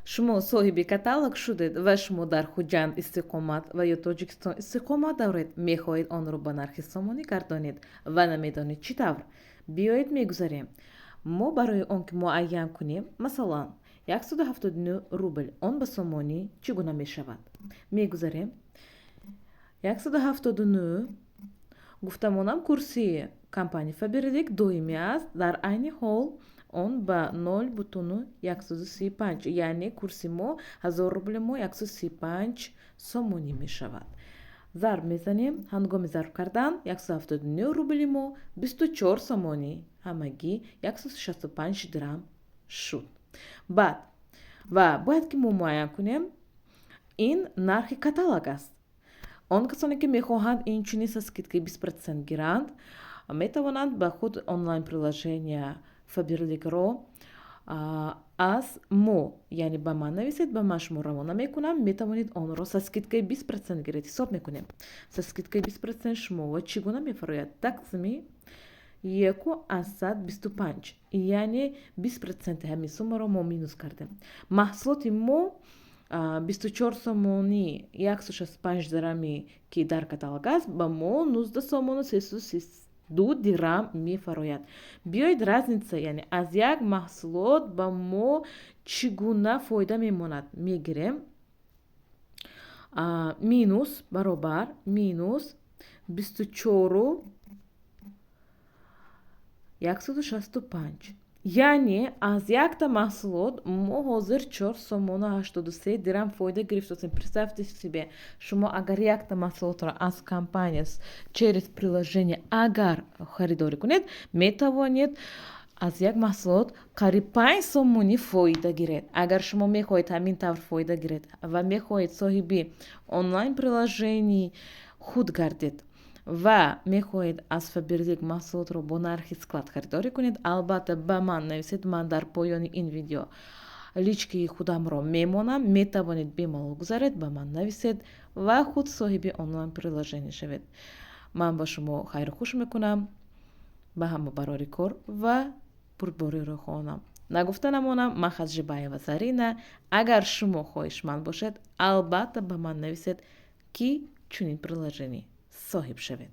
Шумо соҳиби каталог шудед ва шумо дар Хуҷанд истиқомат ва ё Тоҷикистон истиқомат доред, мехоҳед онро ба нархи сомонӣ гардонед ва намедонед чӣ тавр. Биёед, мегузарем. Мо барои он ки муайян кунем, масалан, 179 рубл, он ба сомонӣ чӣ гуна мешавад, мегузарем. 179 гуфтамонам, курси компания Фаберлик доимӣ аст. Дар айни ҳол он ба 0,135, яъне курси мо, 1000 рубли мо 135 сомонӣ мешавад. Зарб мезанем. Ҳангоми зарб кардан 179 рубли мо 24 сомонӣ, ҳамагӣ 165 дирам шуд. Баъд ва бояд ки мо муайян кунем, ин нархи каталог аст. Он касоне ки мехоҳанд инчунин со скидкаи 20% гиранд, метавонанд ба худ онлайн приложения Фаберликро аз мо, яъне ба ман нависед, ба ман шумо равона мекунам, метавонед онро со скидкаи 20% гиред. Ҳисоб мекунем, со скидкаи 20% шумо ва чӣ гуна мефарояд. Тақсими 1,25, яъне 20%-и ҳамин суммаро мо минус кардем. Маҳсулоти мо 24 сомонӣ 165 дираме, ки дар каталог аст, ба мо 19 сомону 332 дирам мефарояд. Биёед, разница, яъне аз як маҳсулот ба мо чӣ гуна фоида мемонад, мегирем. Минус баробар минус 24-у 165, яъне аз якта маҳсулот мо ҳозир 4 сомону 83 дирам фоида гирифтастем. Представьте себе, шумо агар якта маҳсулотро аз компания через приложение агар харидорӣ кунед, метавонед аз як маҳсулот қариб 5 сомонӣ фоида гиред. Агар шумо мехоҳед ҳамин тавр фоида гиред ва мехоҳед соҳиби онлайн приложении худ гардед ва мехоҳед аз Фаберлик маҳсулотро бо нархи склад харидорӣ кунед, албатта, ба ман нависед. Ман дар поёни ин видео личкаи худамро мемонам, метавонед бемалол гузаред, ба ман нависед ва худ соҳиби онлайн приложение шавед. Ман ба шумо хайру хуш мекунам, ба ҳама барори кор ва бурдбориро хоҳонам. Нагуфта намонам, ман Хаджибаева Зарина. Агар шумо хоҳишманд бошед, албатта, ба ман нависед, ки чунин приложение соҳиб шавед.